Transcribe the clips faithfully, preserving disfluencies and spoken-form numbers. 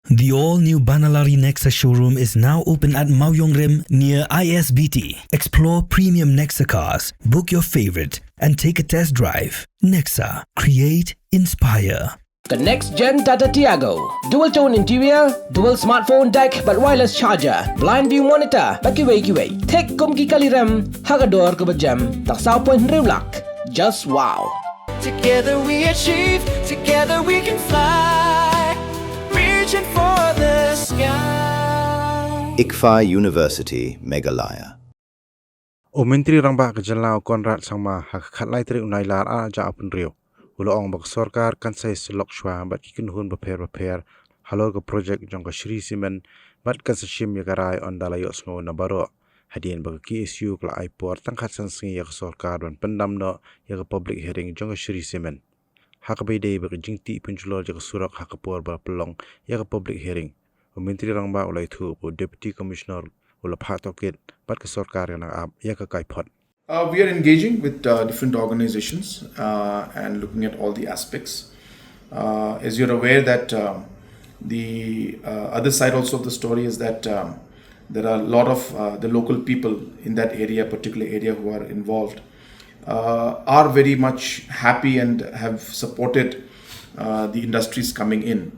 The all-new Banalari Nexa showroom is now open at Mawiongrim near I S B T. Explore premium Nexa cars, book your favorite, and take a test drive. Nexa, create, inspire. The next gen Tata Tiago. Dual tone interior, dual smartphone deck, bad wireless charger, blind view monitor, bad kiwei kiwei. Thik kum ki kali rem, ha ka dor kaba jem, tang saw point hynriew lak. Just wow. Together we achieve, together we can fly. Reaching for the sky. ICFAI University, Meghalaya. U Myntri Rangbah ka jylla u Conrad Sangma ha ka khatlai tarik u Nailar ar hajar arphew hynriew u la ong ba ka sorkar kan sa ïasyllok shuwa bad ki kynhun bapher bapher halor ka project jong ka Shree Cement bad kan sa shim ïa ka rai ynda la ïohsngew na baroh. Hadien ba ka K S U ka la ai por tang khatsan sngi ïa ka sorkar ban pyndam noh ïa ka public hearing jong ka Shree Cement. Ha kaba ïadei bad ka jingtih pynjulor jong ka surok ha ka por ba la pynlong ïa ka public hearing, u Myntri Rangbah u la ïathuh ba u Deputy Commissioner u la phah tohkit bad ka sorkar ka nang ap ïa ka kaiphod. Uh, we are engaging with uh, different organizations uh, and looking at all the aspects. Uh, as you're aware that uh, the uh, other side also of the story is that um, there are a lot of uh, the local people in that area, particular area, who are involved, uh, are very much happy and have supported uh, the industries coming in.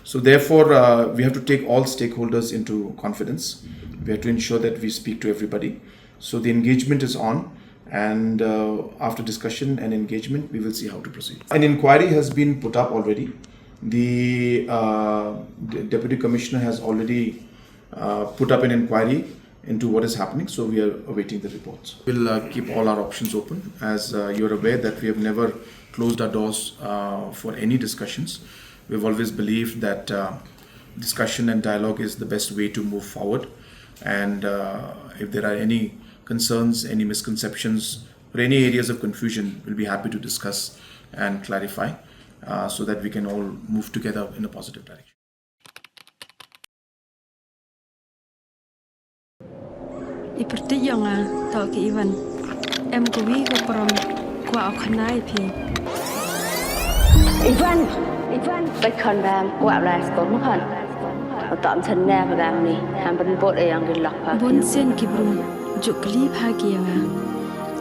So therefore, uh, we have to take all stakeholders into confidence. We have to ensure that we speak to everybody. So the engagement is on, and uh, after discussion and engagement, we will see how to proceed. An inquiry has been put up already. The uh, d- deputy commissioner has already uh, put up an inquiry into what is happening, so we are awaiting the reports. We'll uh, keep all our options open. As uh, you're aware that we have never closed our doors uh, for any discussions. We've always believed that uh, discussion and dialogue is the best way to move forward. And uh, if there are any concerns, any misconceptions, or any areas of confusion, we'll be happy to discuss and clarify uh, so that we can all move together in a positive direction. I pyrthei ïa nga, to ki Ivan. Em ka wi ka prom, kwah u khana ïa phi. Ivan! Ivan! Bad khon bam, kwah bla sko ma khon. Utam chen ne ba bam ni, ham ban bot e yang di lok pa. Bun sien ki bru, juk kli pha ki ïa nga.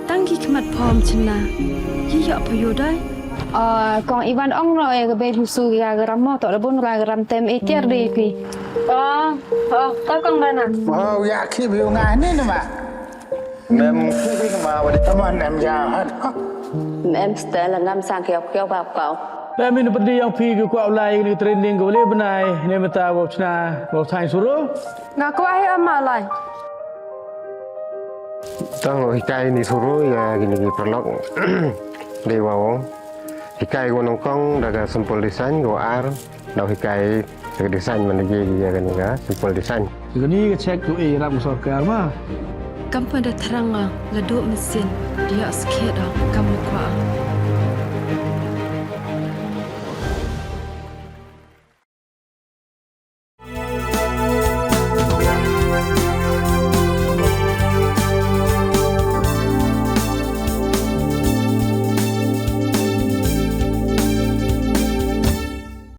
Tang ki khmat phom chen na, ki ïoh pha ïoh dai. Ah, kong Ivan ong no e ka baby su ya ka ram mo, to da bun ra ka ram tem e tiar de phi. Oh, oh, to kong Bana. Oh, ya ki bi nga ni ni ma. Mem ki bi ma wa di. Taman em ya ha. Mem stel ngam sang kiok kiok bap kau. Mem in pedi yang phi ki kwah ulai ni training ko le benai ne meta wa chna wa thai suru. Nga kwah hi ama lai. Tang hikai ni suru ya kini ki paralok. Dei wa ong. Hikai ko nongkong da ka simple design ko ar. Dau hikai da ka design man da ye ya kani ka simple design. Kani ka check ko e ram sorkar ma. Kam pa da thrang nga la do mesin dia skhet da kam kwah.